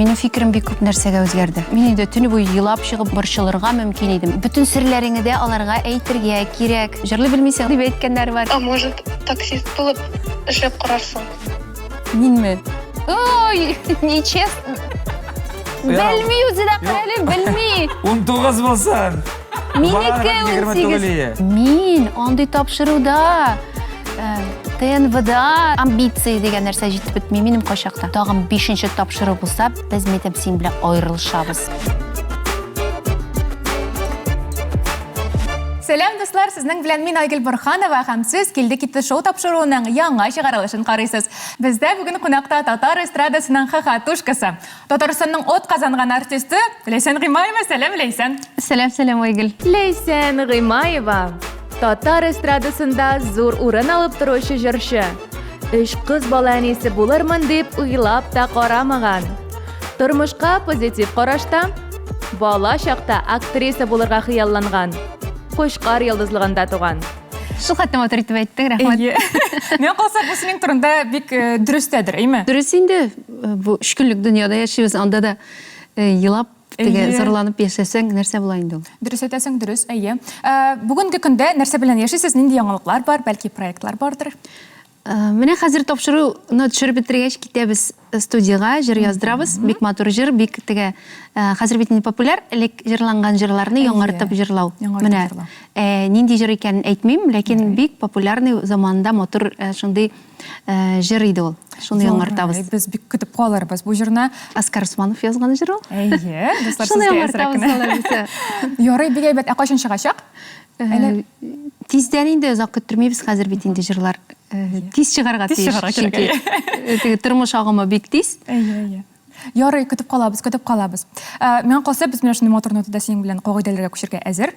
Минем фикерем бик күп нәрсәгә үзгәрде. Мин инде төне буе елап чыгып борчылырга мөмкин идем. Бөтен серләреңне дә аларга әйтергә кирәк. Җырлый белмисең дип әйткәннәр бар. А может, таксист булып эшләп карарсың? Минме? Ой, нечестно. Белми үзе дә әле, белми. 19 булсын. Минеке 18. Мин андый тапшыруда э, ТНВда амбиции дигән нәрсә җитеп бетми минем кайчакта. Тагын бишенче тапшыру булса, без мәйтәм син белән аерылышабыз. Сәлам, дуслар! Сезнең белән мин Айгөл Борханова һәм сез Килде китте шоу тапшыруының яңа чыгарылышын карыйсыз. Бездә бүген кунакта татар эстрадасының хохотушкасы, Татарстанның от казанган артисты Ләйсән Гыймаева. Сәлам, Ләйсән! Сәлам, сәлам, Айгөл. Ләйсән Гыймаева татар эстрадасында зур урын алып торучы җырчы. Өч кыз бала әнисе булырмын дип уйлап та карамаган. Тормышка позитив карашта, бала чакта актриса булырга хыялланган. Кучкар йолдызлыгында туган. Шул хәтле матур итеп әйттең, рәхмәт. Әйе. Миңа калса, бу синең турында бик э, дөрестәдер, әйме? Дөрес инде, э, бу өч көнлек дөньяда яшибез, анда да э, елап, теге зарланып яшәсәң, нәрсә була инде ул? Дөрес әйтәсең, дөрес, әйе. Бүгенге көндә нәрсә белән яшисез, нинди яңалыклар бар, бәлки проектлар бардыр? Менә хәзер тапшыруны төшереп бетергәч, китәбез студиягә, җыр яздырабыз. Бик матур җыр, бик теге хәзер бит инде популяр, элек җырланган җырларны яңартып җырлау. Менә нинди җыр икәнен әйтмим, ләкин бик популярный заманында матур шундый җыр иде ул. Шуны яңартабыз. Без бик көтеп калырбыз бу җырны. Аскар Усманов язган җыр ул. Әйе, дуслар, Шуны яңартабыз алай Ярый, бик әйбәт. Ә кайчан чыгачак? Әле тиздән инде озак көттермибез, хәзер бит инде җырлар тиз чыгарга тиеш. Тиз чыгарга кирәк. Чөнки теге тормыш агымы бик тиз. Әйе, әйе. Ярый, көтеп калабыз, көтеп калабыз. Миңа калса, без менә шундый матур нотада синең белән кагыйдәләргә күчәргә әзер.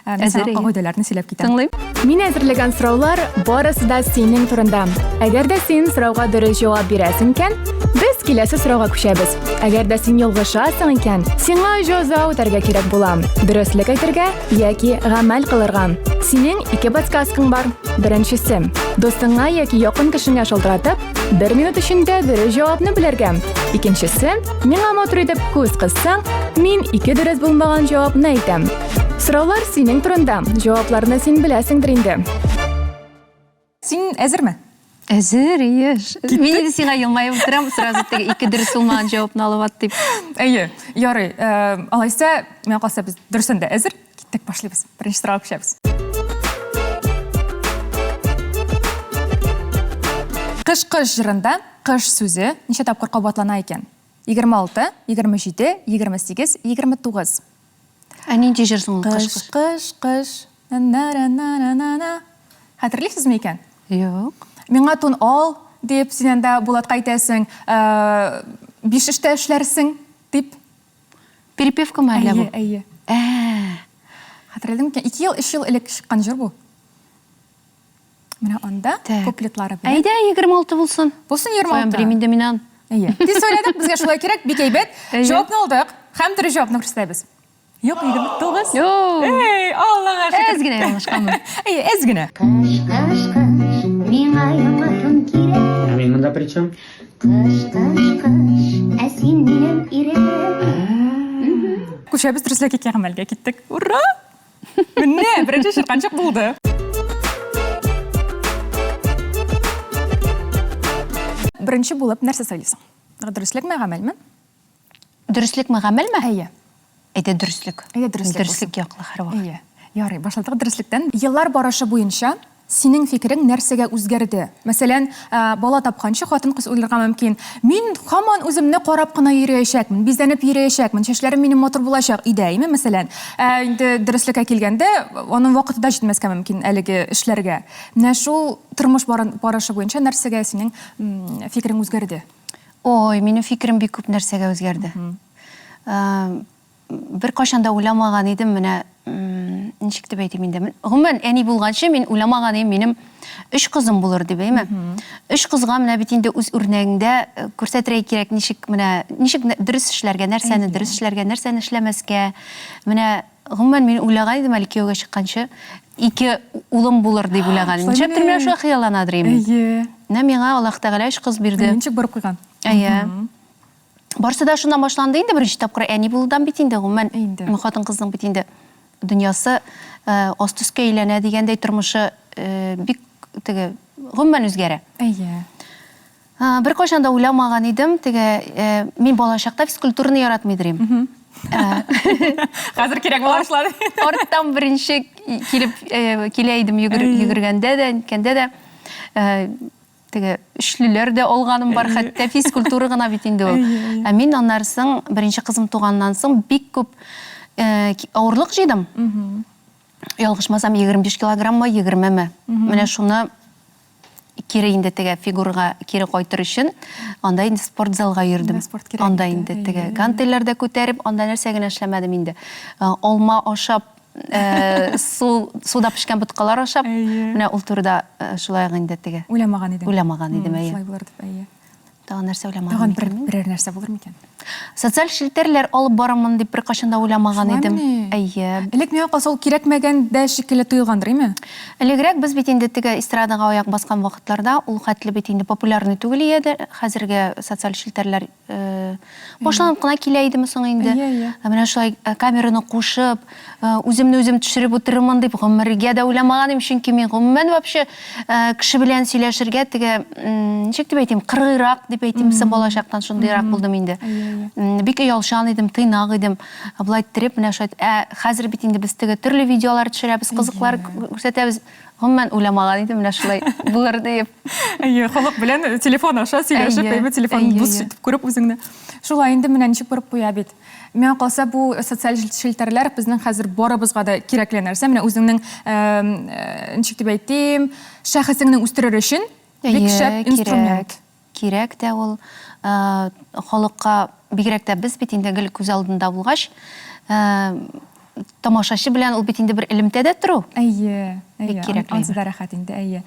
Мин сиңа кагыйдәләрне сөйләп китәм. Тыңлыйм. Мин әзерләгән сораулар барысы да синең турында. Әгәр дә син сорауга дөрес җавап бирәсең икән, без киләсе сорауга күчәбез. Әгәр дә син ялгышасың икән, сиңа җәза үтәргә кирәк була. Дөреслек әйтергә яки гамәл кылырга. Синең ике подсказкаң бар. Беренчесе. Дустыңа яки якын кешеңә шалтыратып, бер минут эчендә дөрес җавапны белергә. Икенчесе. Миңа матур итеп күз кыссаң, мин ике дөрес булмаган җавапны әйтәм. Сораулар синең турында. Җавапларны син беләсеңдер инде. Син әзерме? Әзер, ие. Мин инде сиңа елмаеп утырам, сразу теге ике дөрес булмаган җавапны алып ат дип. Әйе, ярый. Э, алайса, миңа калса без дөресен дә әзер. Киттек, башлыйбыз. Беренче сорауга күчәбез. Кыш кыш җырында кыш сүзе ничә тапкыр кабатлана икән? 26, 27, 28, 29. Ә нинди җыр соң ул кыш кыш? Кыш, кыш, на-на-на-на-на-на. Хәтерлисезме икән? Юк. Миңа тун ал, дип, син анда Булатка әйтәсең, биш эштә эшләрсең, дип. Перепевкамы әллә бу? Әйе, әйе. Ә. Хәтерләдең микән? Ике ел, өч ел элек чыккан җыр бу. Менә анда куплетлары белән. Әйдә, 26 булсын. Булсын 26. Каян белим инде мин аны. Әйе. Тиз сөйләдек, безгә шулай кирәк, бик әйбәт. Җавапны алдык. Һәм дөрес җавапны күрсәтәбез. Юк, 29. Юк. Эй, Аллага шөкер. Әз генә ялгышканмын. Әйе, әз генә. Кыш, кыш, кыш, миңа яңа тун кирәк. Ә мин монда при чем? Кыш, кыш, кыш, ә син минем ирем. Күчәбез дөреслек ике гамәлгә киттек. Ура! Менә, беренче чирканчык булды. Беренче булып нәрсә сайлыйсың? Дөреслекме, гамәлме? Дөреслекме, гамәлме? Әйе. Әйдә дөреслек. Әйдә дөреслек. Дөреслек яклы һәрвакыт. Әйе. Ярый, башладык дөреслектән. Еллар барышы буенча Синең фикерең нәрсәгә үзгәрде? Мәсәлән, бала тапканчы хатын-кыз уйларга мөмкин, Мин һаман үземне карап кына йөриячәкмен, бизәнеп йөриячәкмен, чәчләрем минем матур булачак өйдә, әйме, мәсәлән. Ә инде дөреслеккә килгәндә, аның вакыты да җитмәскә мөмкин әлеге эшләргә. Менә шул тормыш барышы буенча нәрсәгә синең фикерең үзгәрде? Ой, минем фикерем бик күп нәрсәгә үзгәрде. Беркайчан да уйламаган идем, менә ничек дип әйтим инде. Гомумән, әни булганчы мин уйламаган идем, минем өч кызым булыр дип, әйме? Өч кызга менә бит инде үз үрнәгеңдә э, күрсәтергә кирәк, ничек менә ничек дөрес эшләргә, нәрсәне дөрес эшләргә, нәрсәне эшләмәскә. Менә гомумән мин уйлаган идем әле кияүгә чыкканчы, ике улым булыр дип уйлаган идем. Нишләптер менә шулай хыялланадыр идем. Әйе. Менә миңа Аллаһ Тәгалә өч кыз бирде. Ничек барып куйган? Әйе. Барсы да шуннан башланды инде, беренче тапкыр әни булудан бит инде, гомумән, Инде. хатын-кызның бит инде дөньясы аст өскә әйләнә дигәндәй, тормышы бик теге, гомумән үзгәрә. Әйе. Беркайчан да уйламаган идем, теге, мин балачакта физкультураны яратмый идем. Хәзер кирәк була башлады. Арттан беренче килеп килә идем йөгергәндә дә, ниткәндә дә. Теге өчлеләр дә алганым бар, хәтта физкультура гына бит инде ул. Ә мин аннары соң, беренче кызым туганнан соң бик күп авырлык җыйдым. Ялгышмасам, 25 килограммы, 20-ме. Менә шуны кире инде теге фигурага кире кайтыр өчен анда инде спорт залга йөрдем. Анда инде теге гантельләр дә күтәреп, анда нәрсә генә эшләмәдем инде. Алма ашап, су суда пешкән боткалар ашап, менә ул турыда шулай ук инде теге. Уйламаган идең. Уйламаган идем, әйе. Шулай булыр дип, әйе. Тагын нәрсә уйламаган Тагын бер берәр нәрсә булыр микән? Социаль челтәрләр алып барамын дип беркайчан да уйламаган идем. Әйе. Элек миңа калса ул кирәкмәгән дә шикелле тоелгандыр, әйме? Элегрәк без бит инде теге эстрадага аяк баскан вакытларда ул хәтле бит инде популярный түгел иде. Хәзерге социаль челтәрләр Башланып кына килә идеме соң инде? Ә менә шулай камераны кушып, үземне үзем төшереп утырырмын дип гомергә дә уйламаган идем, чөнки мин гомумән вообще кеше белән сөйләшергә теге, ничек дип әйтим, кыргыйрак дип әйтимме соң, балачактан шундыйрак булдым инде. Бик оялчан идем, тыйнак идем. Болай иттереп менә шулай. Ә хәзер бит инде без теге төрле видеолар төшерәбез, кызыклар күрсәтәбез. Гомумән уйламаган идем менә шулай булыр диеп. Әйе, халык белән телефон аша сөйләшеп, әйбәт телефон дус итеп күреп үзеңне. Шулай инде менә ничек барып куя бит. Миңа калса, бу социаль челтәрләр безнең хәзер барыбызга да кирәкле нәрсә. Менә үзеңнең, ничек дип әйтим, шәхесеңне үстерер өчен бик шәп инструмент. Кирәк тә ул. Халыкка, бигрәк тә без бит инде гел күз алдында булгач, тамашачы белән ул бит инде бер элемтәдә тору. Әйе, әйе. Бик кирәкле. Ансы да рәхәт инде, әйе.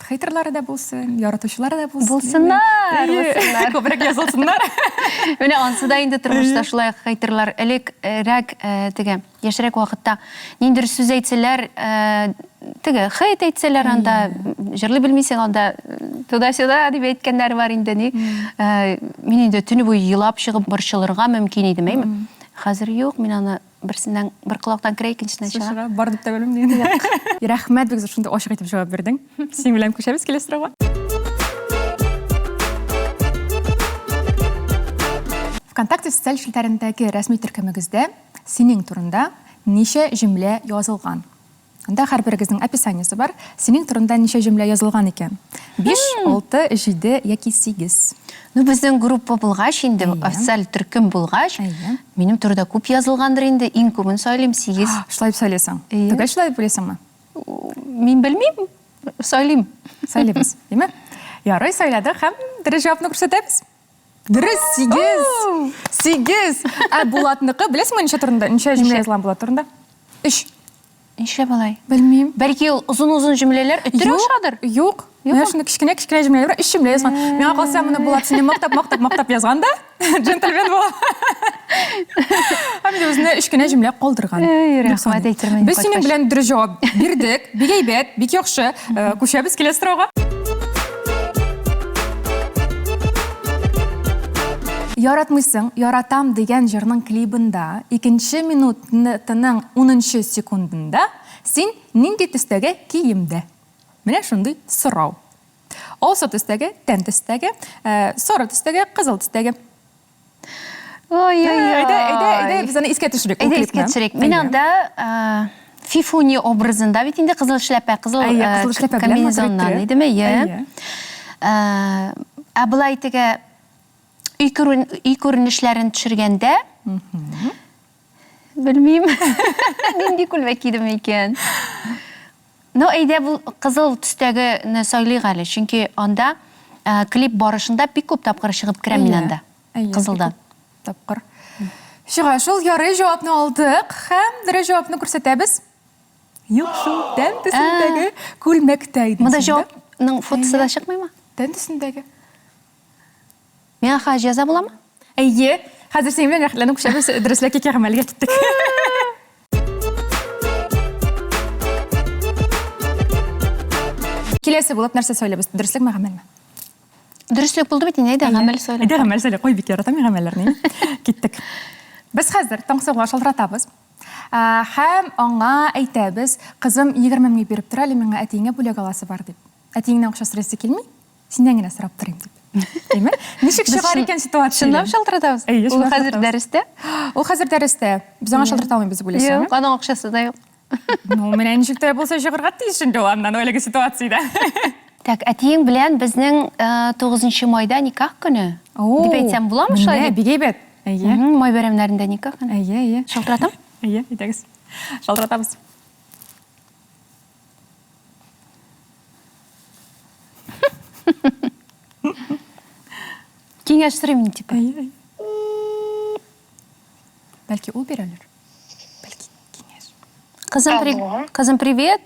Хейтерлары да булсын, яратучылары да булсын. Булсыннар, булсыннар. Күбрәк язылсыннар. Менә ансы да инде тормышта шулай хейтерлар. Элегрәк теге Яшьрәк вакытта ниндидер сүз әйтсәләр, теге хейт әйтсәләр анда, җырлый белмисең анда, туда-сюда дип әйткәннәр бар инде, ни. Мин инде төне буе елап чыгып борчылырга мөмкин идем, әйме? Хәзер юк, мин аны берсеннән бер колактан керә, икенчесеннән чыга. Бар дип тә белмим дигән. Рәхмәт, бик зур шундый ачык итеп җавап бирдең. Синең белән күчәбез киләсе сорауга. ВКонтакте социаль челтәрендәге рәсми төркемегездә Синең турында ничә җөмлә язылган? Анда һәрберегезнең описаниесе бар. Синең турында ничә җөмлә язылган икән? Биш, алты, җиде яки сигез? Ну, безнең группа булгач инде, официаль төркем булгач, минем турыда күп язылгандыр инде, иң күбен сайлыйм, сигез. Шулай дип сайлыйсың? Төгәл шулай дип уйлыйсыңмы? Мин белмим, сайлыйм. Сайлыйбыз, димме? Ярый, сайладык һәм дөрес җавапны күрсәтәбез. Дөрес, сигез. Сигез. Ә Булатныкы, беләсеңме ничә турында? Ничә җөмлә язылган Булат турында? Өч. Нишләп алай? Белмим. Бәлки ул озын-озын җөмләләр өтер ашадыр? Юк. Менә шундый кечкенә-кечкенә җөмләләр бар, өч җөмлә язган. Миңа калса, моны Булат сине мактап-мактап мактап язган да, джентльмен була. Һәм инде үзенә өч кенә җөмлә калдырган. Рәхмәт әйтермен. Без синең белән дөрес җавап бирдек. Бик әйбәт, бик яхшы. Э, күчәбез киләсе сорауга. Яратмыйсың, яратам дигән җырның клибында икенче минутының 10 секундында син нинди төстәге киемдә? Менә шундый сорау. Алсу төстәге, тән төстәге, э, соры төстәге, кызыл төстәге. Ой-ой-ой. Әйдә, әйдә, әйдә, без аны искә төшерик. Әйдә, искә төшерик. Мин анда Фифуни образында бит инде кызыл эшләпә, кызыл комбинезоннан идеме? Әйе. Ә болай теге өй күренешләрен төшергәндә, белмим, нинди күлмәк кидем икән. Ну, әйдә, бу кызыл төстәгене сайлыйк әле, чөнки анда клип барышында бик күп тапкыр чыгып керәм мин анда. Кызылдан. Тапкыр. Чыга шул, ярый, җавапны алдык һәм дөрес җавапны күрсәтәбез. Юк шул, тән төсендәге күлмәктә идең. Монда җавапның фотосы да чыкмыймы? Тән төсендәге. Миңа хәзер җәза буламы? Әйе. Хәзер синең белән рәхәтләнеп күчәбез, дөреслек яки гамәлгә киттек. Киләсе булып нәрсә сайлыйбыз? Дөреслекме, гамәлме? Дөреслек булды бит инде, әйдә гамәл сайлап. Әйдә гамәл сайлап. Ой, бик яратам мин гамәлләрне. Киттек. Без хәзер Таңсылуга шалтыратабыз. Һәм аңа әйтәбез, кызым, 20 меңне биреп тор әле, миңа әтиеңә бүләк аласы бар дип. Әтиеңнән акча сорыйсы килми, синнән генә сорап торыйм дип. Әйме? Ничек чыгар икән ситуация? Чынлап шалтыратабыз? Әйе, Ул хәзер дәрестә? Ул хәзер дәрестә. Без аңа шалтырата алмыйбыз дип уйлыйсыңмы? Юк, аның акчасы да юк. Ну, менә ничек тә булса чыгарга тиеш инде ул аннан әлеге ситуациядә. Так, әтиең белән безнең 9 майда никах көне. Дип әйтсәм буламы шулай? Менә, бик әйбәт. Әйе. Май бәйрәмнәрендә никах көне. Әйе, әйе. Шалтыратам? Әйе, әйдәгез. Шалтыратабыз. Киңәш сорыйм, типа. Әйе, әйе. Бәлки ул бирәлер. Бәлки киңәш. Кызым, при... Кызым, привет.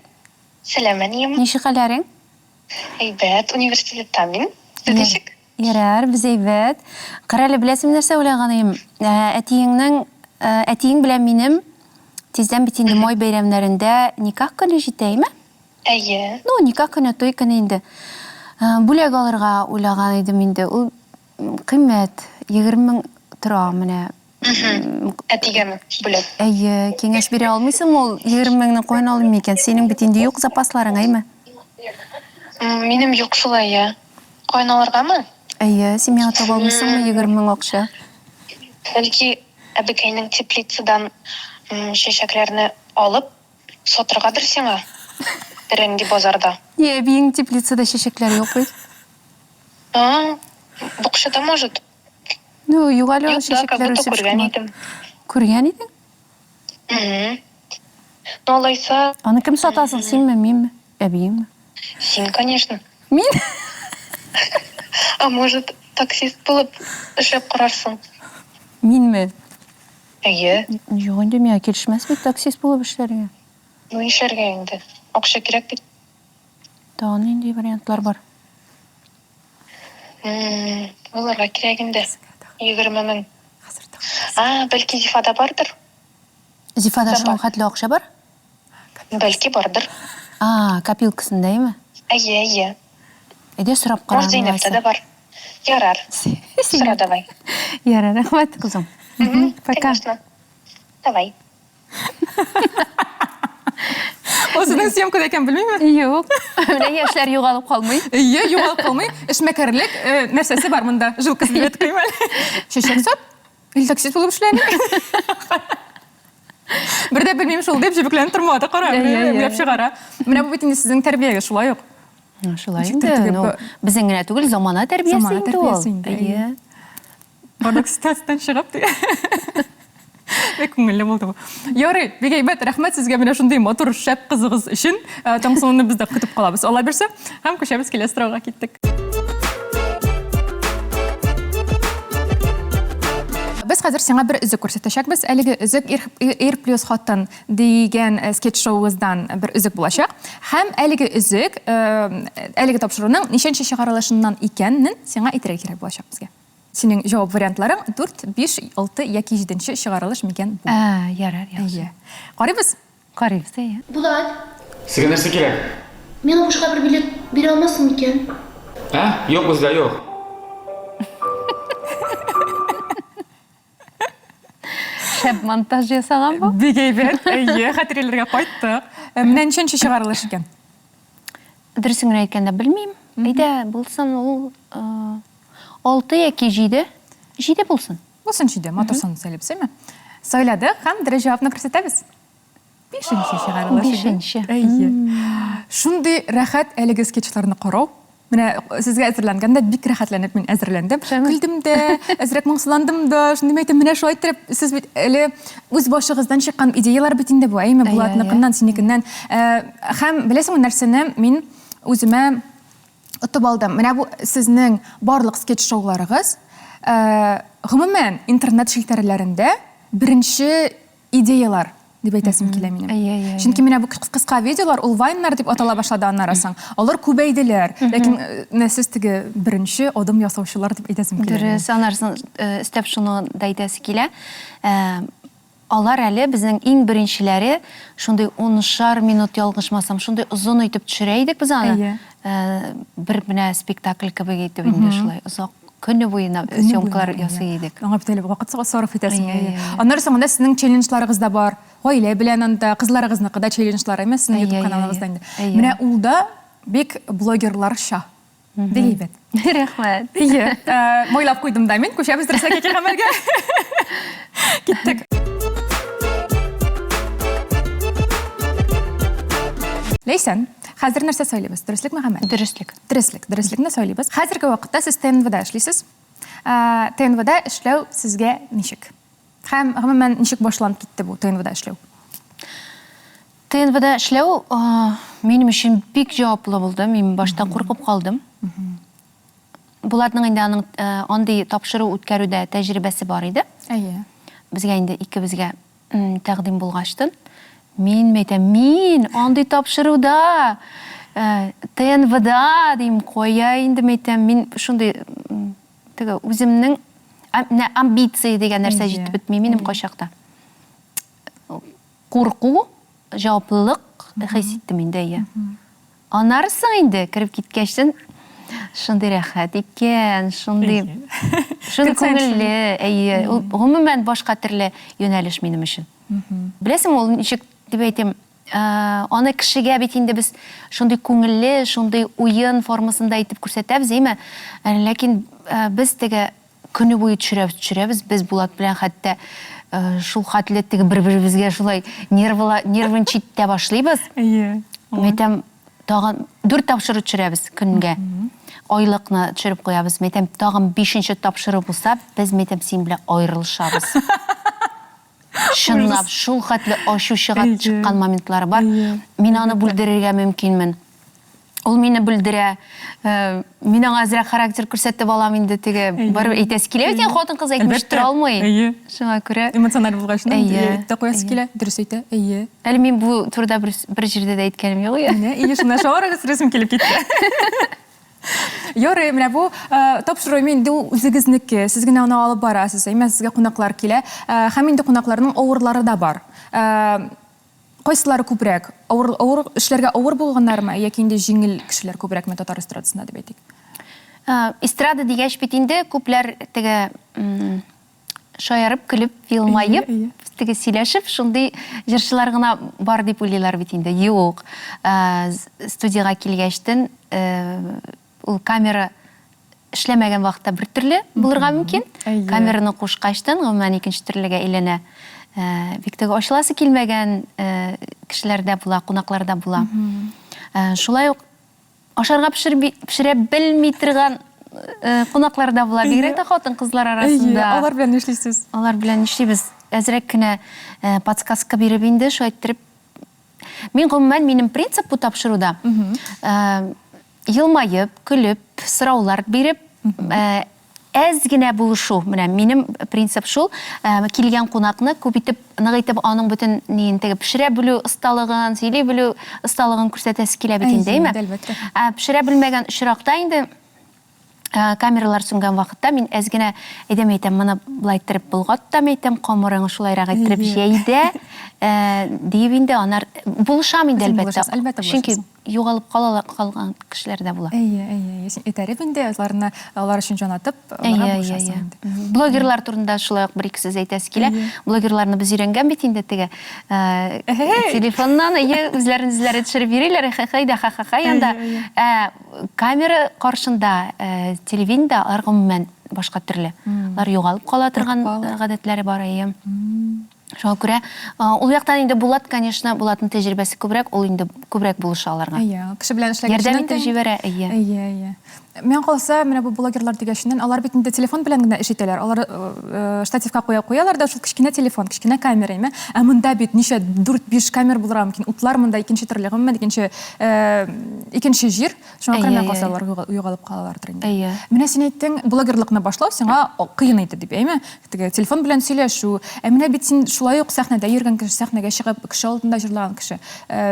Сәлам, әнием. Ничек хәлләрең? Әйбәт, университетта мин. Сез ничек? Ярар, без әйбәт. Кара әле, беләсеңме нәрсә уйлаган идем? Ә, Әтиеңнең, ә, әтиең белән минем тиздән бит инде май бәйрәмнәрендә никах көне җитә, әйме? Әйе. Ну, никах көне, туй көне инде. Ә, Бүләк алырга уйлаган идем инде. Ул кыйммәт, 20 мең тора менә. Әтигәме бүләк? Әйе, киңәш бирә алмыйсыңмы ул 20 меңне каян алыйм микән? Синең бит инде юк запасларың, әйме? Минем юк шул, әйе. Каян алыргамы? Әйе, син миңа таба алмыйсыңмы 20 мең акча? Бәлки, әбекәйнең теплицадан чәчәкләрне алып сатыргадыр сиңа? Берәр нинди базарда. Ни, әбиең теплицада чәчәкләр юк бит. А, бакчада, может? Ну, юк әле ул Юк да, как чәчәкләр будто үсеп күргән чыкмады. идем. Күргән идең? Мгм. Ну, алайса, Аны кем сата соң, синме, минме? Әбиеңме? син, конечно. Мин? А может, таксист булып эшләп карарсың? Минме? Әйе. Юк инде, миңа килешмәс бит таксист булып эшләргә. Ну, нишләргә инде? Акча кирәк бит. Тагын нинди вариантлар бар? Уйларга кирәк инде. 20 мең. А, бәлки Зифада бардыр? Зифада шуның хәтле акча бар? Бәлки бардыр. А, копилкасында, әйме? Әйе, әйе. Әйдә сорап кара. Может, Зәйнәптә дә бар. Ярар. Сора давай. Ярар, рәхмәт, кызым. Пока. Конечно. Давай. Ул сезнең съемкада икән, белмиме? Юк. Менә яшьләр югалып калмый. Әйе, югалып калмый. Эшмәкәрлек э, нәрсәсе бар монда? Жилкасы дип әйтеп куйыйм әле. Чәчәк сат. Ил таксист булып эшләми. Бер дә белмим шул дип җебекләнеп тормады, кара, уйлап чыгара. Менә бу бит инде сезнең тәрбиягез шулай ук. Шулай инде. Ну, безнең генә түгел, замана тәрбиясе инде ул. Әйе. Барлык ситуациядән чыгып ди. Бик күңелле булды бу. Ярый, бик әйбәт, рәхмәт сезгә менә шундый матур, шәп кызыгыз өчен. Э, Таңсылуны без дә көтеп калабыз. Алла бирсә, һәм күчәбез киләсе сорауга киттек. Без хәзер сиңа бер өзек күрсәтәчәкбез. Әлеге өзек Ир, Ир плюс хатын дигән э, скетч-шоуыбыздан бер өзек булачак. Һәм әлеге өзек, э, әлеге тапшыруның ничәнче чыгарылышыннан икәнен сиңа әйтергә кирәк булачак безгә. Синең җавап вариантларың 4, 5, 6 яки 7 чыгарылыш микән бу? Ә, ярар, яхшы. Әйе. Карыйбыз? Карыйбыз, әйе. Булат. Сезгә нәрсә кирәк? Миңа бушка бер билет бирә алмассың микән? Ә? Юк, бездә юк. Шәп монтаж ясаган бу. Бик әйбәт. Әйе, хатирәләргә кайттык. Ә, Менә ничәнче чыгарылыш икән? Дөресен генә әйткәндә, белмим. Әйдә, булсын ул 6 яки 7. 7 булсын. Булсын 7, матур сан сайлыйбыз, әйме? Сайладык һәм дөрес җавапны күрсәтәбез. Бишенче чыгарылыш. Бишенче. Әйе. Шундый рәхәт әлеге скетчларны карау. Менә сезгә әзерләнгәндә бик рәхәтләнеп мин әзерләндем. Көлдем дә, әзрәк моңсуландым да. Шундый әйтәм, менә шулай иттереп, сез бит әле үз башыгыздан чыккан идеялар бит инде бу, әйеме? Булатныкыннан, синекеннән. Э, һәм беләсеңме нәрсәне мин үземә отып алдым. Менә бу сезнең барлык скетч-шоуларыгыз, э, гомумән, интернет челтәрләрендә беренче Идеялар, дип әйтәсем килә минем. Әйе, әйе, әйе. Чөнки менә бу кыска видеолар, ул вайннар дип атала башлады аннары соң. Алар күбәйделәр. Ләкин э, менә сез теге беренче адым ясаучылар дип әйтәсем килә. Дөрес, аннары соң э, өстәп шуны да әйтәсе килә. Э, Алар әле безнең иң беренчеләре, шундый унышар минут ялгышмасам, шундый озын итеп төшерә идек без аны. Бер менә спектакль кебек итеп инде шулай озак көне буена съемкалар ясый идек. Аңа бит әле вакыт сарыф итәсең. Аннары соң анда сезнең челленджларыгыз да бар. Гаилә белән анда, кызларыгызныкы да челленджлар, әйме, сезнең YouTube каналыгызда инде. Менә ул да бик блогерларча. Бик әйбәт. Рәхмәт. Ие, майлап куйдым да мин. Күчәбез дөресрәк яки гамәлгә. Киттек. Ләйсән, хәзер нәрсә сайлыйбыз? Дөреслекме гамәл? Дөреслек. Дөреслек. Дөреслекне сайлыйбыз. Хәзерге вакытта сез ТНВда эшлисез. ТНВда эшләү сезгә ничек? Һәм гомумән ничек башланып китте бу ТНВда эшләү? ТНВда эшләү минем өчен бик җаваплы булды. Мин башта куркып калдым. Булатның инде аның андый тапшыру үткәрүдә тәҗрибәсе бар иде. Әйе. Безгә инде икебезгә тәкъдим булгачтын, мин әйтәм, мин андый тапшыруда, ТНВда, дим, кая инде, әйтәм, мин шундый теге үземнең менә амбиция дигән нәрсә җитеп бетми минем кайчакта. Курку, җаваплылык хис иттем инде, әйе. Аннары соң инде кереп киткәчтен шундый рәхәт икән, шундый шундый күңелле, әйе. Ул гомумән башка төрле юнәлеш минем өчен. Беләсеңме, ул ничек дип әйтим, аны кешегә бит инде без шундый күңелле, шундый уен формасында итеп күрсәтәбез, әйме? Ләкин без теге Көне буе төшерәбез, төшерәбез. Без Булат белән хәтта шул хәтле теге бер-беребезгә шулай нервыла, нервничать итә башлыйбыз. Әйе. Мин әйтәм, тагын дүрт тапшыру төшерәбез көнгә. Айлыкны төшереп куябыз. Мин әйтәм, тагын бишенче тапшыру булса, без, мин әйтәм, синең белән аерылышабыз. Чынлап, шул хәтле ачу чыга чыккан моментлары бар. Мин аны бүлдерергә мөмкинмен. Ул мине бүлдерә. Э, мин аңа әзрәк характер күрсәтеп алам инде теге. Барыбер әйтәсе килә бит инде, хатын-кыз әйтмеш тора алмый. Әйе. Шуңа күрә. Эмоциональ булгач, әйтеп тә куясы килә. Дөрес әйтә. Әйе. Әле мин бу турыда бер, бер җирдә дә әйткәнем юк. Менә, әйе, шуннан шаварыгыз рәсем килеп китте. Ярый, менә бу э, тапшыру инде ул үзегезнеке, сез генә аны алып барасыз, әмма сезгә кунаклар килә. Э, һәм инде кунакларның авырлары да бар. Э, кайсылары күбрәк? Авыр, авыр эшләргә авыр булганнармы яки инде җиңел кешеләр күбрәкме татар эстрадасында дип әйтик? Эстрада дигәч бит инде күпләр теге шаярып, көлеп, елмаеп, теге сөйләшеп, шундый җырчылар гына бар дип уйлыйлар бит инде. Юк. Э, студиягә килгәчтен, э, ул камера эшләмәгән вакытта бер төрле булырга мөмкин. Камераны кушкачтын, гомумән икенче төрлегә әйләнә. Э, бик теге ачыласы килмәгән кешеләр дә була, кунаклар да була. Шулай ук Ашарга пешерә белми торган э, кунаклар да була, бигрәк тә хатын-кызлар арасында. Әйе, алар белән нишлисез? Алар белән нишлибез? Әзрәк кенә э, подсказка биреп инде, шулай иттереп. Мин гомумән минем принцип бу тапшыруда. Э, елмаеп, көлеп, сораулар биреп, Әз генә булышу, менә минем принцип шул, килгән кунакны күп итеп, нык итеп аның бөтен ниен теге пешерә белү осталыгын, сөйли белү осталыгын күрсәтәсе килә бит инде, әйме? Әлбәттә. Ә пешерә белмәгән очракта инде камералар сүнгән вакытта мин әз генә әйдәм әйтәм, моны болай иттереп болгат та әйтәм, камырың шулайрак иттереп җәй дә, диеп инде анар булышам инде әлбәттә. Әлбәттә булышасың. Чөнки Югалып кала калган кешеләр дә була. Әйе, әйе, әйе. Син этәреп инде аларны, алар өчен җан атып, аларга булышасың инде. Блогерлар турында шулай ук бер-ике сүз әйтәсе килә. Блогерларны без өйрәнгән бит инде теге телефоннан, әйе, үзләрен үзләре төшереп йөриләр, хе-хей дә ха-ха-ха янда. Ә камера каршында, телевидениедә алар гомумән башка төрле. Алар югалып кала торган гадәтләре бар, әйе. Шуңа күрә ул яктан инде Булат, конечно, Булатның тәҗрибәсе күбрәк, ул инде күбрәк булыша аларга. Әйе, кеше белән эшләгән Ярдәм итеп җибәрә, әйе. Әйе, әйе. Миңа калса, менә бу блогерлар дигәченнән, алар бит инде телефон белән генә эш итәләр. Алар штативка куя куялар да, шул кечкенә телефон, кечкенә камера, әйме? Ә монда бит ничә 4-5 камера булырга мөмкин. Утлар монда икенче төрле, гомумән икенче, икенче җир. Шуңа күрә миңа калса, алар югалып калалардыр инде. Әйе. Менә син әйттең, блогерлыкны башлау сиңа кыен иде дип, әйме? Теге телефон белән сөйләшү. Ә менә бит син шулай ук сәхнәдә йөргән кеше, сәхнәгә чыгып, кеше алдында җырлаган кеше.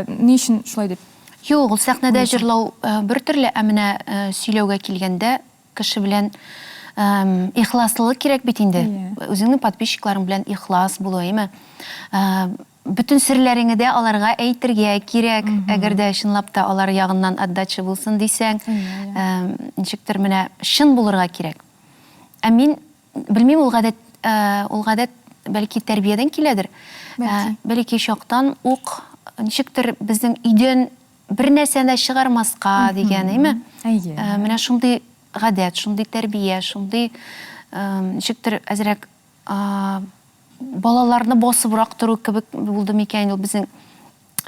Ни өчен шулай дип? Юк, ул сәхнәдә җырлау бер төрле, ә менә сөйләүгә килгәндә, кеше белән Ихласлылык кирәк бит инде. Үзеңнең подписчикларың белән ихлас булу, әйеме? Бөтен серләреңне дә аларга әйтергә кирәк, әгәр дә чынлап та алар ягыннан отдача булсын дисәң, ничектер менә чын булырга кирәк. Ә мин белмим, ул гадәт, ул гадәт бәлки тәрбиядән киләдер. Бәлки чактан ук ничектер безнең өйдән бер нәрсәне дә чыгармаска дигән, әйме? Әйе. Менә шундый гадәт, шундый тәрбия, шундый ничектер әзрәк балаларны басыбрак тору кебек булды микән ул безнең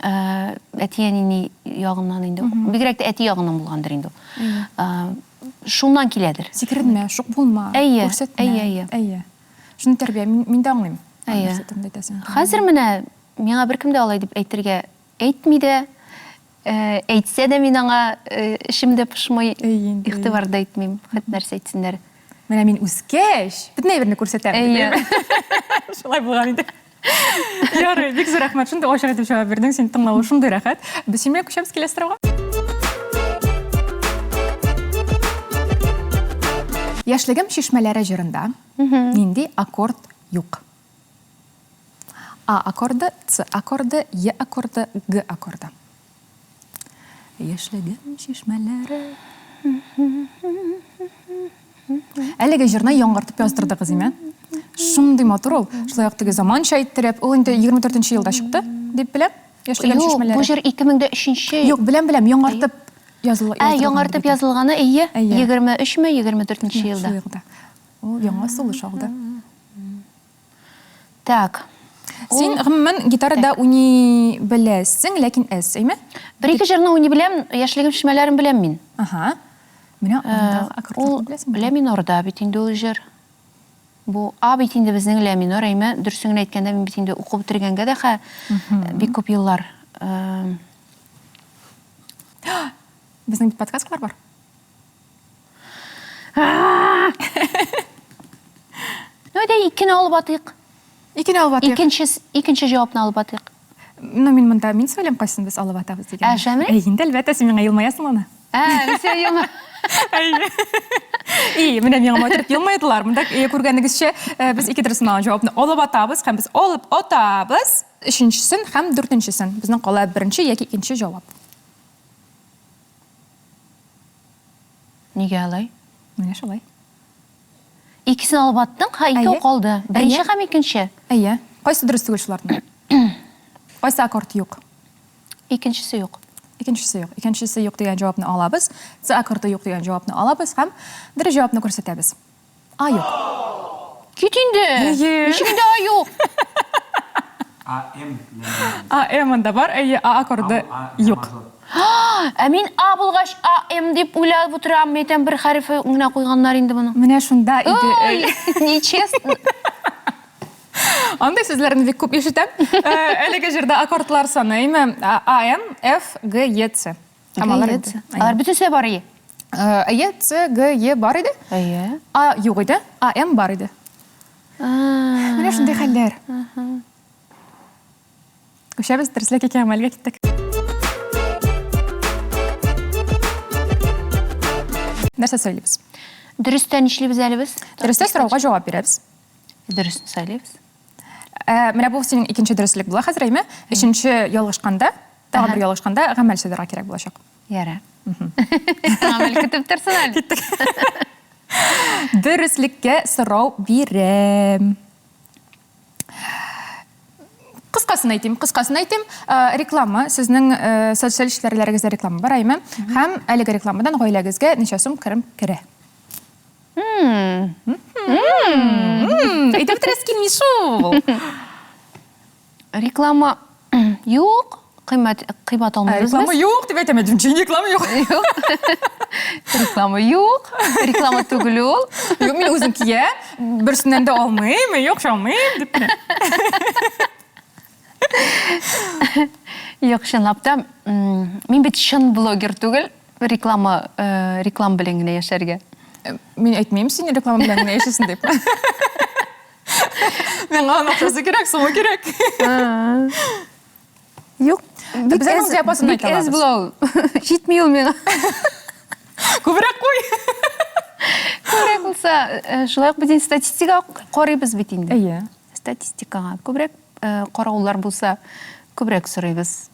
әти-әнине ягыннан инде. Бигрәк тә әти ягыннан булгандыр инде ул. Шуннан киләдер. Сикеренмә, шук булма, күрсәтмә. Әйе, әйе. Әйе. Шуны тәрбия, мин дә аңлыйм. Әйе. Хәзер менә миңа беркем дә алай дип әйтергә әйтми дә, Әйтсә дә мин аңа эчем дә пошмый, игътибар да итмим, хәт нәрсә әйтсеннәр. Менә мин үскәч, бөтен әйберне күрсәтәм. Әйе. Шулай булган иде. Ярый, бик зур рәхмәт. Шундый ачык итеп җавап бирдең, сине тыңлавы шундый рәхәт. Без синең белән күчәбез киләсе сорауга. Яшьлегем чишмәләре җырында нинди аккорд юк? А аккорды, С аккорды, Е аккорды, Г аккорды. Яшьлегем чишмәләре. Әлеге җырны яңгыртып яздырдыгыз, име? Шундый матур ул. Шулай ук теге заманча иттереп, ул инде 24 елда чыкты, дип беләм. Яшьлегем чишмәләре. Юк, бу җыр 2003 Юк, беләм, беләм, яңартып язылган. Ә, яңартып язылганы, әйе. 23 ме, 24 елда. Шул елда. Ул яңа сулыш алды. Так. Син, гомумән, гитарада уйный беләсең, ләкин әз, әйме? Бер-ике җырны уйный беләм, Яшьлегем чишмәләрен беләм мин. Ага. Менә андагы аккордларны беләсеңме? Ул ля минорда бит инде ул җыр. Бу А бит инде безнең ля минор, әйме? Дөресен генә әйткәндә, мин бит инде укып бетергәнгә дә хә бик күп еллар. Безнең бит подсказкалар бар. Ну, әйдә, икене алып атыйк. Икене алып атыйк. Икенче, икенче җавапны алып атыйк. Ну, мин монда мин сөйлим, кайсын без алып атабыз дигән. Ә, шәме? Әй, инде әлбәттә, син миңа елмаясың аны. Ә, мин сиңа елма. Әйе. И, менә миңа матур елмайдылар. Монда күргәнегезчә, без ике дөрес булган җавапны алып атабыз һәм без алып атабыз өченчесен һәм дүртенчесен. Безнең кала беренче яки икенче җавап. Нигә алай? Менә шулай. Икесен алып аттың, ха, икәү калды. Беренче һәм икенче. Әйе. Кайсы дөрес түгел шуларның? Кайсы аккорд юк? Икенчесе юк. Икенчесе юк. Икенчесе юк дигән җавапны алабыз. С аккорды юк дигән җавапны алабыз һәм дөрес җавапны күрсәтәбез. А юк. Кит инде. Әйе. Ничек инде А юк? А М. А М анда бар, әйе, А аккорды юк. Ә мин А булгач А М дип уйлап утырам, әйтәм бер хәрефе генә куйганнар инде моның. Менә шунда иде. Ой, нечестно. Андый сүзләрне бик күп ишетәм. Әлеге җырда аккордлар саны, әйме? А М, Ф, Г, Е, С. Һәм алар инде. Алар бөтенесе бар ие. Әйе, С, Г, Е бар иде. Әйе. А юк иде, А, М бар иде. Менә шундый хәлләр. Күчәбез, дөреслеккә ике гамәлгә киттек. Нәрсә сөйлибез? Дөрестә нишлибез әле без? Дөрестә сорауга җавап бирәбез. Дөресен сайлыйбыз. Ә, менә бу синең икенче дөреслек була хәзер, әйме? Өченче ялгышканда, тагын бер ялгышканда гамәл сайларга кирәк булачак. Ярар. Гамәл көтеп торсын әле. Киттек. Дөреслеккә сорау бирәм. Кыскасын әйтим, кыскасын әйтим. Э, реклама, сезнең э, социаль челтәрләрегездә реклама бар, әйме? Һәм әлеге рекламадан гаиләгезгә ничә сум керем керә? Әйтеп бетерәсе килми шул. Реклама юк, кыйммәт кыйбат алмыйбыз Реклама юк дип әйтәм, әйтем, реклама юк. Реклама юк, реклама түгел ул. Юк, мин үзем киям, берсеннән дә алмыйм, юк, алмыйм дип кенә. Юк, чынлап та, мин бит чын блогер түгел, реклама, э, реклама белән генә яшәргә. Э, мин әйтмим син реклама белән генә яшисең дип. Миңа аның акчасы кирәк, сумы кирәк. Юк. Бик Без аның диапазонын бик әз була ул. Җитми ул миңа. Күбрәк куй. Күбрәк булсын. булса, э, шулай ук бит статистика карыйбыз бит инде. Әйе. Статистикага күбрәк э, караулар булса, күбрәк сорыйбыз.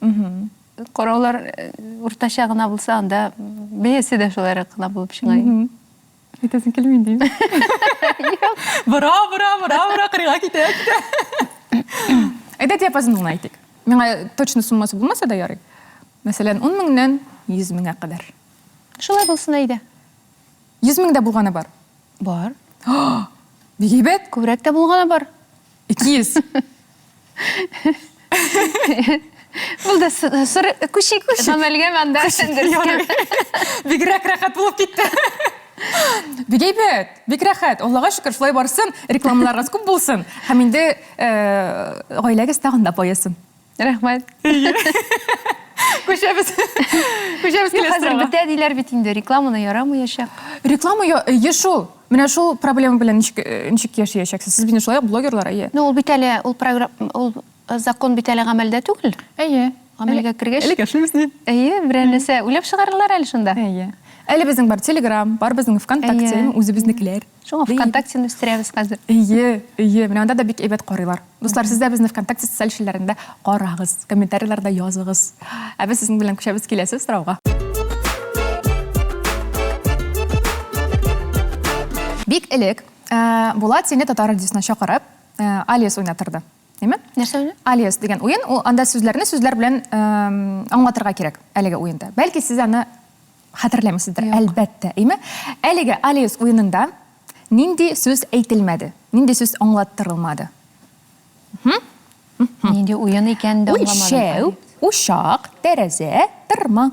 Караулар э, уртача гына булса, анда бәясе дә шулайрак кына булып чыга. Әйтәсең килми инде. Бора, бора, бора, бора, кырыйга китә, китә. Әйдә диапазон гына әйтик. Миңа точно суммасы булмаса да ярый. Мәсәлән, 10 меңнән 100 меңгә кадәр. Шулай булсын әйдә. 100 меңдә булганы бар. Бар. Бик әйбәт. Күбрәк тә булганы бар. 200. Булды, сыр күчик гамәлгә анда. Бигрәк рәхәт булып китте. Бик әйбәт, бик рәхәт. Аллага шөкер, шулай барсын, рекламаларыгыз күп булсын. Һәм инде гаиләгез тагын да баесын. Рәхмәт. Күчәбез. Күчәбез киләсе Хәзер бетә диләр бит инде, рекламаны ярамаячак. Реклама әйе шул. Менә шул проблема белән ничек э, ничек яшәячәксез? Сез бит шулай ук блогерлар, әйе. Ну, ул бит әле ул программа ул э, закон бит әле гамәлдә түгел. Әйе. Гамәлгә кергәч. Әле яшибез ни? Әйе, берәр нәрсә уйлап чыгарырлар әле шунда. Әйе. Әле безнең бар Телеграм, бар безнең ВКонтакте, үзебезнекеләр. Шуңа ВКонтактены үстерәбез хәзер. Әйе, әйе, менә анда да бик әйбәт карыйлар. Дуслар, сез дә безне ВКонтакте социаль челтәрендә карагыз, комментарийларда языгыз. Ә без сезнең белән күчәбез киләсе сорауга. Бик элек э, Булат сине татар радиосына чакырып, э, Алиес уйнатырды. Әйме? Нәрсә уйны? Алиес дигән уен, ул анда сүзләрне сүзләр белән э, аңлатырга кирәк әлеге уенда. Бәлки сез аны Хәтерләмисездер, әлбәттә, әйме? Әлеге Алиес уенында нинди сүз әйтелмәде? Нинди сүз аңлаттырылмады? Нинди уен икәнен дә аңламадым. Үлчәү, учак, тәрәзә, тырма.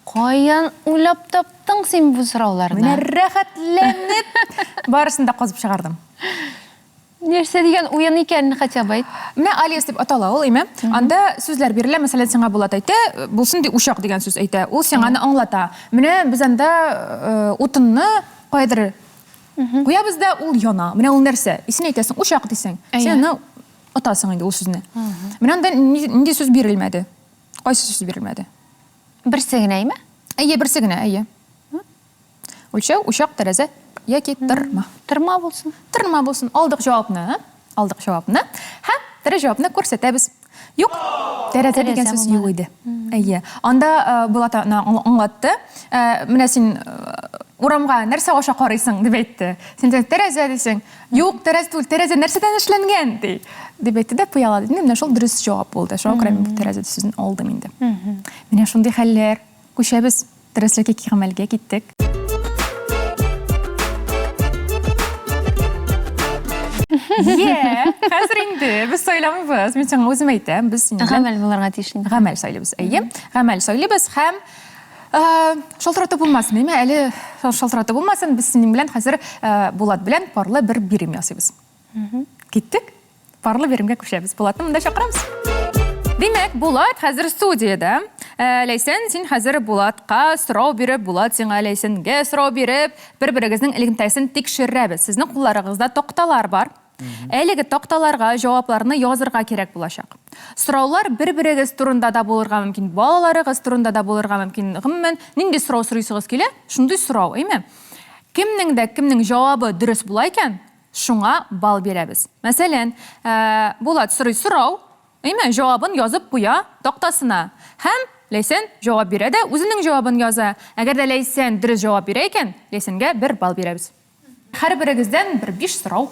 Каян уйлап таптың син бу сорауларны? Менә рәхәтләнеп барысын да казып чыгардым. Нәрсә дигән уен икәнен хотя бы әйт. Менә алиас дип атала ул, име? Анда сүзләр бирелә, мәсәлән, сиңа Булат әйтә, булсын ди учак дигән сүз әйтә. Ул сиңа аны аңлата. Менә без анда э, утынны каядыр куябыз да ул яна. Менә ул нәрсә? И син әйтәсең, учак дисең. Син аны отасың инде ул сүзне. Менә анда нинди сүз бирелмәде? Кайсы сүз бирелмәде? Берсе генә, име? Әйе, берсе генә, әйе. Үлчәү, учак, тәрәзә яки тырма. Тырма булсын. Тырма булсын. Алдык җавапны. Алдык җавапны. Һәм тере җавапны күрсәтәбез. Юк, тәрәзә дигән сүз юк иде. Әйе. Анда э, Булат аны аңлатты. Э, менә син э, урамга нәрсә аша карыйсың дип әйтте. Син тәрәзә дисең. Юк, тәрәзә түгел, тәрәзә нәрсәдән эшләнгән ди. Дип әйтте дә пыяла диде. Менә шул дөрес җавап булды. Шуңа күрә мин бу тәрәзә сүзен алдым инде. Менә шундый хәлләр. Күчәбез. Дөреслеккә гамәлгә киттек. Е, хәзер инде без сайламыйбыз. Мин сиңа үзем әйтәм, без синең белән Гамәл булырга тиеш инде. Гамәл сайлыйбыз. Әйе, гамәл сайлыйбыз һәм э, шалтыратып булмасын, әйме? Әле шалтыратып булмасын, без синең белән хәзер э, Булат белән парлы бер бирем ясыйбыз. Киттек. Парлы биремгә күчәбез. Булатны монда чакырабыз. Димәк, Булат хәзер студиядә. Ә, Ләйсән, син хәзер Булатка сорау биреп, Булат сиңа Ләйсәнгә сорау биреп, бер-берегезнең элемтәсен тикшерәбез. Сезнең кулларыгызда такталар бар. Әлеге такталарга җавапларны язырга кирәк булачак. Сораулар бер-берегез турында да булырга мөмкин, балаларыгыз турында да булырга мөмкин. Гомумән, нинди сорау сорыйсыгыз килә, шундый сорау, әйме? Кемнең дә кемнең җавабы дөрес була икән, Шуңа балл бирәбез. Мәсәлән, Булат сорый сорау, әйме, җавабын язып куя тактасына. Һәм Ләйсән җавап бирә дә үзенең җавабын яза. Әгәр дә Ләйсән дөрес җавап бирә икән, Ләйсәнгә бер балл бирәбез. Һәрберегездән бер биш сорау.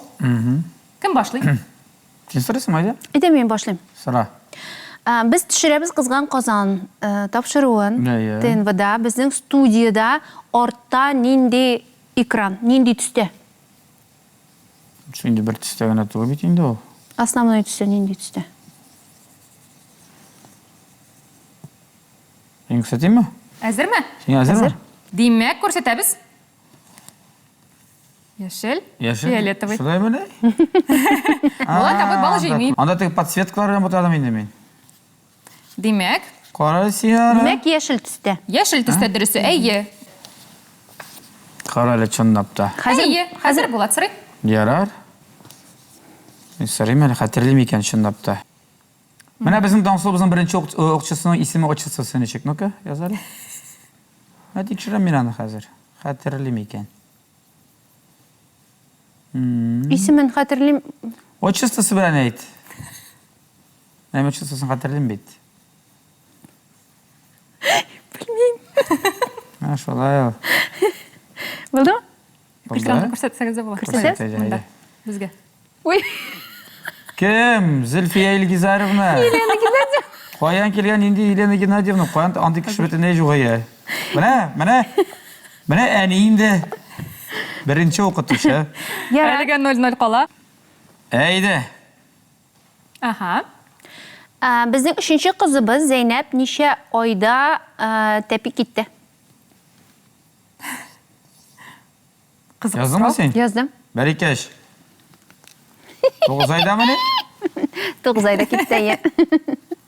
Кем башлый? Син сорыйсыңмы, Әйдә? Әйдә, мин башлыйм. Сора. Без төшерәбез Кызган Казан тапшыруын ТНВда. Безнең студиядә артта нинди экран, нинди төстә? Инде бер төстә генә түгел бит инде ул. Основной төсе нинди төстә? Мин күрсәтимме? Әзерме? Син әзерме? Димәк, күрсәтәбез. Яшел, Яшел. фиолетовый. Шулай мени? Булат абый бал җыймый. Анда теге подсветкалар белән бутадым инде мин. Димәк. Кара син аны. Димәк, яшел төстә. Яшел төстә дөресе, әйе. Кара әле чынлап та. Хәзер, әйе, хәзер Булат сорый. Ярар. Мин сорыйм әле, хәтерлим икән чынлап та. Менә безнең Таңсылубызның беренче укытучысының исеме, отчествосы ничек? Ну-ка, яз әле. Менә тикшерәм мин аны хәзер. Хәтерлим икән. Исемен хәтерлим. Отчествосы белән әйт. Әмма отчествосын хәтерлим бит. Белмим. Ә, шулай ул. Булдымы? Булды. Экранны күрсәтсәгез дә була. Күрсәтәбез? Монда. Безгә. Ой. Кем? Зөлфия Илгизаровна. Елена Геннадьевна. Каян килгән инде Елена Геннадьевна? Каян андый кеше бөтенләй юк әйе. Менә, менә. Менә әни инде. Беренче укытучы. Ярар. Әлегә 0-0 кала. Әйдә. Ага. Ә, Безнең өченче кызыбыз Зәйнәп ничә айда ә, тәпи китте? Кызык Яздыңмы сорау. син? Яздым. Бәрикәш. 9 айдамыни? 9 айда китте, әйе.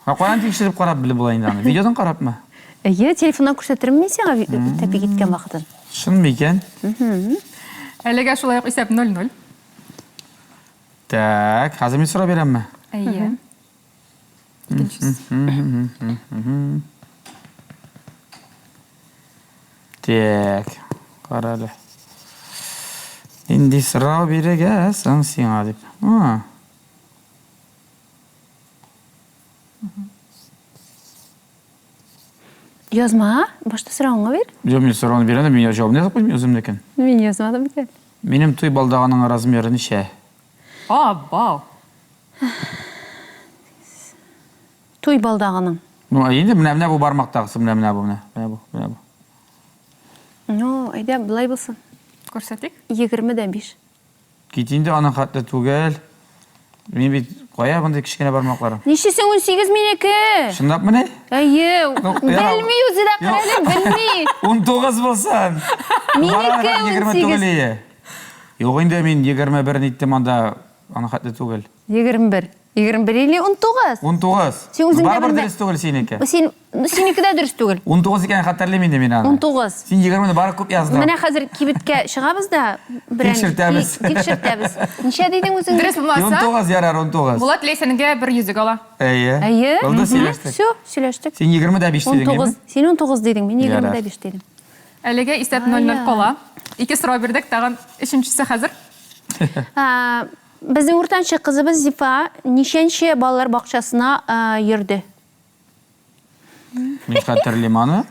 Ха, каян тикшереп карап белеп була инде аны? Видеодан карапмы? Әйе, телефоннан күрсәтермен мин сиңа тәпи киткән вакытын. Чынмы икән? Әлегә шулай ук исәп 0-0. Так, хәзер мин сорап бирәмме? Әйе. Икенчесе. Так, кара әле. Нинди сорау бирергә соң сиңа дип. А. Язма, башта соравыңны бир. Юк, мин сорауны бирәм дә, мин җавабын язып куйдым үземнекен. Мин язмадым бит әле. Минем туй балдагының размеры ничә? Абау. Туй балдагының. Ну, ә инде менә менә бу бармактагысы, менә менә бу, менә, менә бу, менә бу. Ну, әйдә, болай булсын. Күрсәтик. 20 дә 5. Кит инде аның хәтле түгел. Мин бит кая мондый кечкенә бармакларым? Ничесең 18 минеке? Чынлапмыни? Әйе, Ну, ярар. белми үзе дә карале, белми. 19 булсын. Минеке Барамы 20 түгел 18. ие. Юк инде мин 21 ниттем анда, аның хәтле түгел. 21. 21 или 19? 19. Син үзең дә Барыбер белмә. дөрес түгел синеке. Син синеке дә дөрес түгел. 19 икәнен хәтерлим инде мин аны. 19. Син 20-не бары күп яздың. Менә хәзер кибеткә чыгабыз да, берәр Тикшертәбез. Тикшертәбез. Ничә дидең үзең? Дөрес булмаса, 19 ярар, 19. Булат Ләйсәнгә бер йөзек ала. Әйе. Әйе. Булды, сөйләштек. Все, сөйләштек. Син 20 дә 5 дидең, 19. Син 19 дидең, мин 20 Ярар. дә 5 дидем. Әлегә исәп 0-0 кала. Ике сорау бирдек, тагын өченчесе хәзер. Ә, Безнең уртанчы кызыбыз Зифа ничәнче балалар бакчасына йөрде? Мин хәтерлим аны.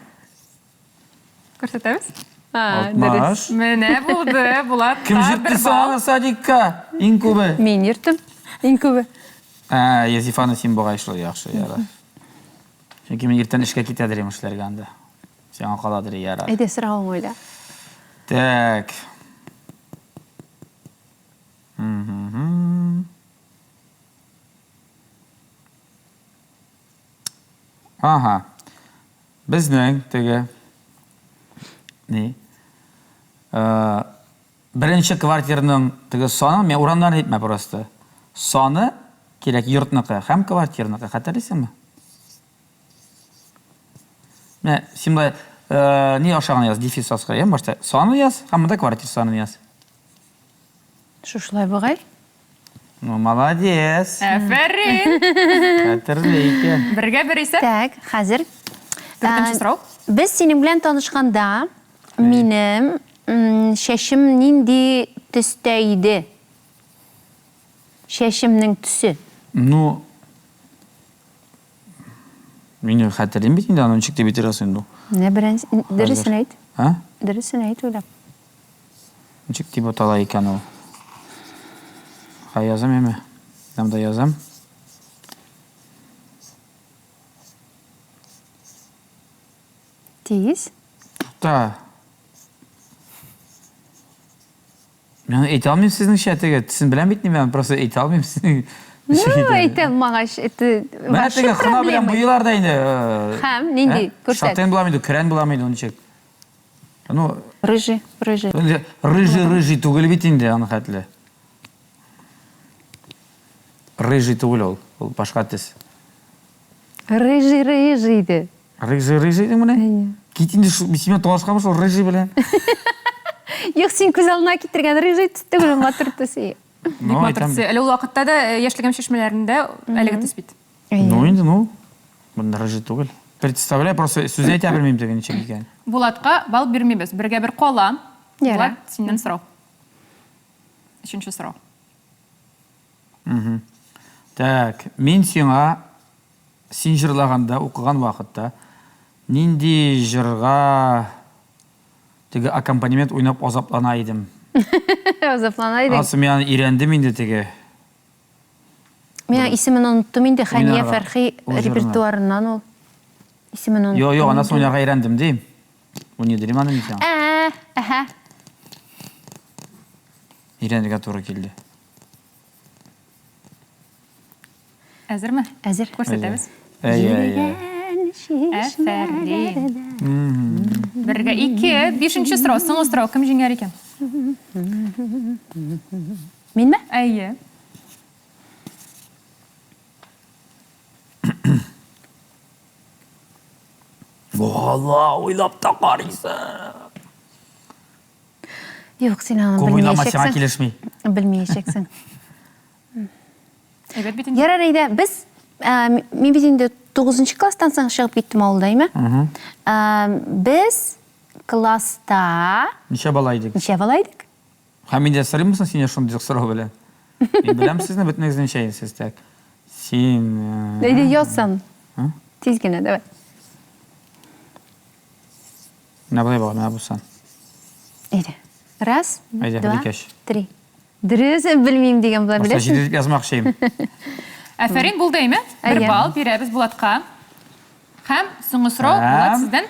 Күрсәтәбез. Алтмаш. Менә булды, Булат. Кем җитте соң садикка? Иң күбе. Мин йөрттем. Иң күбе. Ә, Зифаны син бугай шул яхшы, ярар. Чөнки мин иртән эшкә китәдер идем эшләргә анда. Сиңа каладыр, ярар. Әйдә, соравың уйла. Так. Ага. Безнең теге ни? Э, беренче квартираның теге саны, мен урамнан әйтмә просто. Саны кирәк йортныкы һәм квартирныкы, хәтерлисеңме? Менә син былай э, ни аша гына яз, дефис аска, яме башта саны яз һәм монда квартира санын яз. Шушылай бугай. Ну, молодец. Әфәрин. Хәтерле икән. Бергә бер исәп. Так, хәзер. Дүртенче Ә, сорау. Без синең белән танышканда минем чәчем нинди төстә иде? Чәчемнең төсе. Ну, мин хәтерлим бит инде аны ничек дип әйтергә инде ул. Менә беренче, дөресен әйт. А? Дөресен әйт уйлап. Ничек дип атала икән ул? Ха, язам яме. Там да язам. Тиз. Тукта. Мин әйтә алмыйм сезнеңчә теге, төсен беләм бит мин, просто әйтә алмыйм сезнең. Ну, әйтә алмагач, это Менә теге хна белән буйлар да инде. Э, Һәм нинди? Э? Күрсәт. Шатен буламы инде, көрән буламы инде, ничек? Ну, рыжий, рыжий. Рыжий, рыжий түгел бит инде аны хәтле. Рыжий түгел ул, ул башка төс. Рыжий, рыжий иде. Рыжий, рыжий дим менә. Кит инде шул, мин синең талашканмы шул рыжий белән. Юк, син күз алдына китергән рыжий төс түгел, матур төс. Бик матур төсе. Әле ул вакытта да э, яшьлегем чишмәләрендә әлеге төс бит. Ну инде, ну. Монда рыжий түгел. Представляю, просто сүз әйтә белмим теге ничек икән. Булатка балл бирмибез. Бергә бер кала. Булат, синнән сорау. Өченче сорау. Так, мин сиңа син җырлаганда, укыган вакытта нинди җырга теге аккомпанемент уйнап азаплана идем. Азаплана идең. Анысы мин аны өйрәндем инде теге. Мин исемен оныттым инде, Хәния Уйнарга. Фәрхи Ул җырны. репертуарыннан ул. Исемен оныттым. Йо, йо, анасын уйнарга өйрәндем дим. Уйный аны мин сиңа. Ә, әһә. Өйрәнергә туры килде. Әзерме? Әзер. Күрсәтәбез. Әйе, әйе. Әфәрин. Бергә ике. Бишенче сорау. Соңгы сорау. Кем җиңәр икән? Минме? Әйе. Бала, уйлап та карыйсың. Юк, син аны Күп уйлама, сиңа белмәячәксең. килешми. Белмәячәксең. Әйбәт бит инде. Ярар, әйдә, без ә, мин бит инде 9 класстан соң чыгып киттем авылда, әйме? Ә, без класста Ничә бала идек? ничә бала идек? Һәм мин дә сорыйммы соң синнән шундый ук сорау белән? Мин беләм сезне, бөтенегез ничә инде сез так. Син Әйдә, язсан. А? Тиз генә, давай. Менә болай була, менә бу сан. Әйдә. Раз, Әйдә, два, бикәч. три. Дөрес, белмим дигән була, Башта беләсең? җиде дип язмакчы идем. Әфәрин булды, әйме? Бер Әйе. балл бирәбез Булатка. Һәм соңгы сорау Булат Һәм? сездән.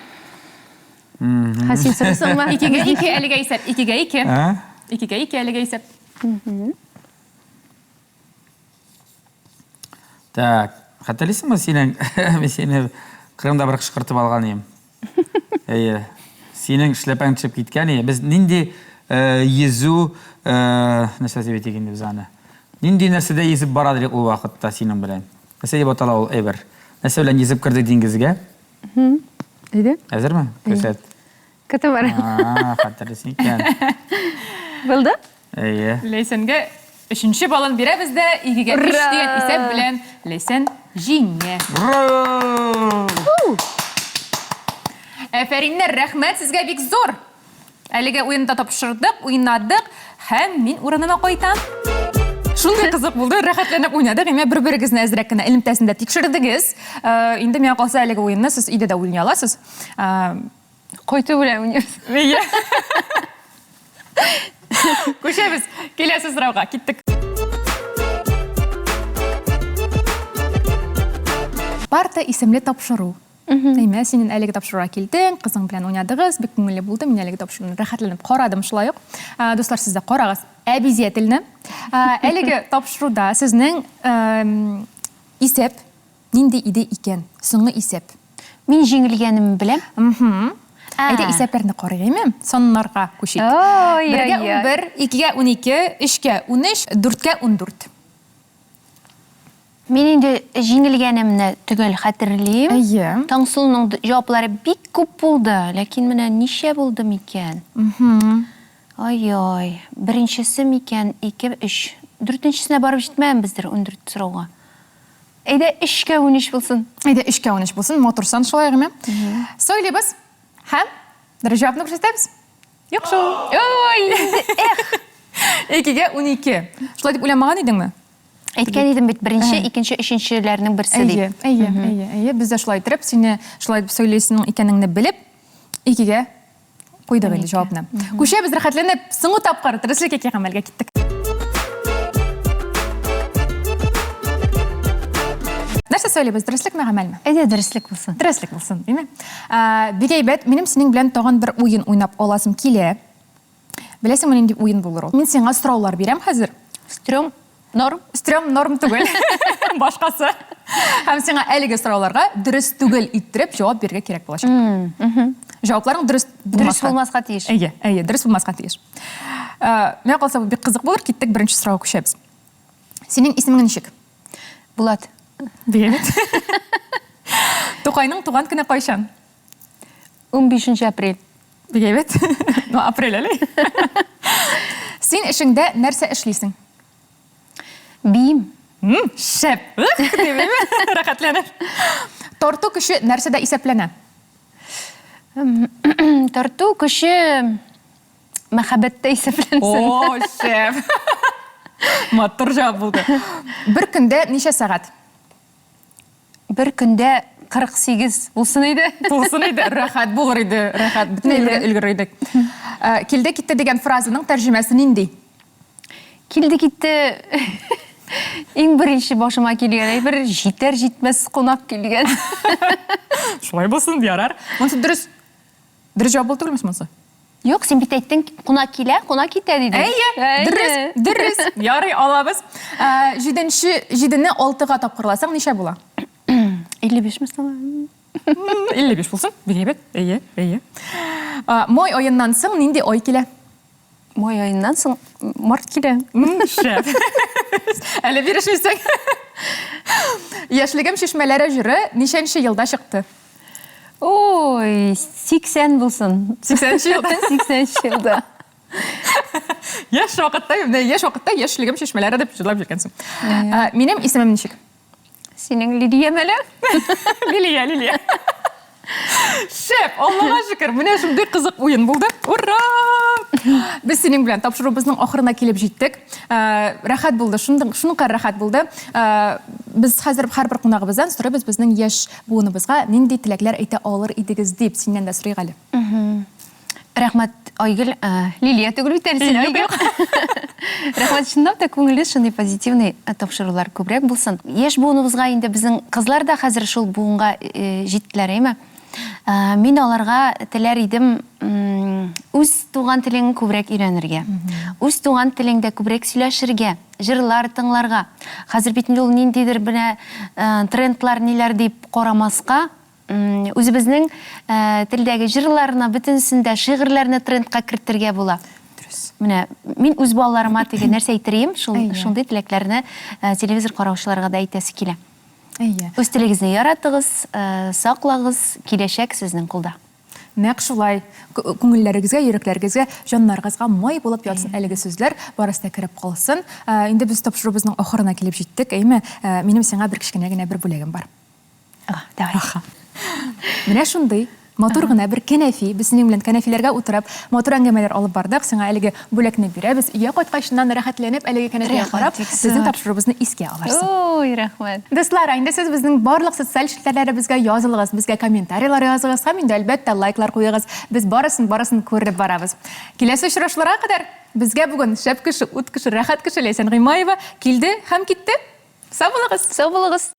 Ха, син сорыйсыңмы? Икегә ике әлегә исәп. Икегә ике. Ә? Икегә ике әлегә исәп. Так, хәтерлисеңме синең, мин сине Кырымда бер кычкыртып алган идем. Әйе. Синең эшләпәң төшеп киткән иде. Без нинди йөзү, нәрсә дип әйтик инде без аны? Нинди нәрсәдә йөзеп бара дидек ул вакытта синең белән? Нәрсә дип атала ул әйбер? Нәрсә белән йөзеп кердек диңгезгә? Әйдә. Әзерме? Күрсәт. Көтеп бара. А, хәтерлисең икән. Булды? Әйе. Ләйсәнгә өченче балын бирәбез дә, икегә өч Ура! дигән исәп белән Ләйсән җиңә. Ура! Әфәриннәр, рәхмәт сезгә бик зур. Әлеге уенда тапшырдык, уйнадык һәм мин урыныма кайтам. Шундый кызык булды, рәхәтләнеп уйнадык. Әмма бер-берегезне әзрәк кенә элемтәсендә тикшердегез. Инде миңа калса әлеге уенны сез өйдә дә уйный аласыз. Кайту белән уйныйбыз. Әйе. Күчәбез киләсе сорауга. Киттек. Парта исемле тапшыру. Әйме, синен әлеге тапшыруга килдең, кызың белән уйнадыгыз, бик күңелле булды. Мин әлеге тапшыруны рәхәтләнеп карадым шулай ук. Дуслар, сез дә карагыз обязательно. Әлеге тапшыруда сезнең исәп нинди иде икән? Соңгы исәп. Мин җиңелгәнемне беләм. Әйдә исәпләрне карыйк, әйме? Саннарга күчик. Ой, Бергә ой, ой. 11, икегә 12, өчкә 13, дүрткә 14. Мин инде җиңелгәнемне төгәл хәтерлим. Әйе. Таңсылуның җаваплары бик күп булды, ләкин менә ничә булды микән? Ай-ай, беренчесе микән, ике, өч. Дүртенчесенә барып җитмәгәнбездер, 14 сорауга. Әйдә, өчкә 13 булсын. Әйдә, өчкә 13 булсын, матур сан шулай гына. Сөйлибез һәм дөрес җавапны күрсәтәбез. Юк шул. Ой, эх! Икегә 12. Шулай дип уйламаган идеңме? Әйткән идем бит, беренче, икенче, өченчеләрнең берсе дип. Әйе, әйе, әйе, әйе. Без дә шулай иттереп, сине шулай дип сөйлисең икәнеңне белеп, икегә куйдык инде җавапны. Күчәбез рәхәтләнеп, соңгы тапкыр дөреслек яки гамәлгә киттек. Нәрсә сөйлибез, дөреслекме, гамәлме? Әйдә, дөреслек булсын. Дөреслек булсын, димме? Бик әйбәт, минем синең белән тагын бер уен уйнап аласым килә. Беләсеңме, нинди уен булыр ул? Мин сиңа сораулар бирәм хәзер. Стрём, норм? Стрём, норм түгел. Башкасы. Һәм сиңа әлеге сорауларга дөрес түгел иттереп җавап бирергә кирәк булачак. Җавапларың дөрес Дөрес булмаска тиеш. Әйе, әйе, дөрес булмаска тиеш. Миңа калса, бу бик кызык булыр. Киттек, беренче сорауга күчәбез. Синең исемең ничек? Булат. Бит. Тукайның туган көне кайчан? 15 апрель. Бик әйбәт. Ну, апрель әле. Син эшеңдә нәрсә эшлисең? Биим. Шәп. Димме? Рәхәтләнеп. Тарту көче нәрсәдә исәпләнә? Тарту көче мәхәббәттә исәпләнсен. О, шәп. Матур җавап булды. Бер көндә ничә сәгать? Бер көндә 48 булсын иде. Булсын иде, рәхәт булыр иде, рәхәт. Бөтен әйбергә өлгерер идек. Э, килде китте дигән фразаның тәрҗемәсе нинди? Килде китте. Иң беренче башыма килгән әйбер җитәр җитмәс кунак килгән. Шулай булсын, ярар. Монысы дөрес. Дөрес җавап булды түгелме монысы? Юк, син бит әйттең, кунак килә, кунак китә дидең. Әйе, дөрес, дөрес. Ярый, алабыз. Ә, җиденче, җидене алтыга тапкырласаң ничә була? 55 ме соң? 55 булсын. Бик әйбәт. Әйе, әйе. Май аеннан соң нинди ай килә? Май аеннан соң март килә. Шәп. Әле бирешмисең. Яшьлегем чишмәләре җыры ничәнче елда чыкты? Ой, 80 булсын. 80 елда. 80 елда. Яшь вакытта, менә яшь вакытта яшьлегем чишмәләре дип җырлап йөргәнсең. Минем исемем ничек? Синең Лилия мәле? Лилия, Лилия. Шәп, Аллага шөкер, менә шундый кызык уен булды. Ура! Без синең белән тапшыруыбызның ахырына килеп җиттек. Э, рәхәт булды, шундый шуның рәхәт булды. Э, без хәзер һәрбер кунагыбыздан сорыйбыз, безнең яшь буыныбызга нинди теләкләр әйтә алыр идегез дип, синнән дә сорыйк әле. Рәхмәт, Айгөл. Э, Лилия түгел бит әле син, Айгөл. Рәхмәт, чынлап та күңелле шундый позитивный э, тапшырулар күбрәк булсын. Яшь буыныбызга инде безнең кызлар да хәзер шул буынга э, җиттеләр, әйме? Мин аларга теләр идем үз туган телеңне күбрәк өйрәнергә, үз туган телеңдә күбрәк сөйләшергә, җырлар тыңларга. Хәзер бит инде ул ниндидер менә трендлар ниләр дип карамаска, Үзебезнең телдәге җырларны, бөтенесен дә, шигырьләрне трендка кертергә була. Дөрес. Менә мин үз балаларыма теге нәрсә әйтер идем, шул шундый теләкләрне телевизор караучыларга да әйтәсе килә. Әйе. Үз телегезне яратыгыз, саклагыз, киләчәк сезнең кулда. Нәкъ шулай. Күңелләрегезгә, йөрәкләрегезгә, җаннарыгызга май булып ятсын әлеге сүзләр, барысы да кереп калсын. Инде без тапшыруыбызның ахырына килеп җиттек, әйме? Минем сиңа бер кечкенә генә бер бүләгем бар. Давай. Аха. Менә шундый матур гына бер кәнәфи. Без синең белән кәнәфиләргә утырып, матур әңгәмәләр алып бардык. Сиңа әлеге бүләкне бирәбез. Өйгә кайткачыннан рәхәтләнеп әлеге кәнәфигә карап, безнең тапшыруыбызны искә алырсың. Ой, рәхмәт. Дуслар, ә инде сез безнең барлык социаль челтәрләребезгә язылыгыз, безгә комментарийлар языгыз һәм инде, әлбәттә, лайклар куегыз. Без барысын, барысын күреп барабыз. Киләсе очрашуларга кадәр! Безгә бүген шәп кеше, ут кеше, рәхәт кеше Ләйсән Гыймаева килде һәм китте. Сау булыгыз! Сау булыгыз!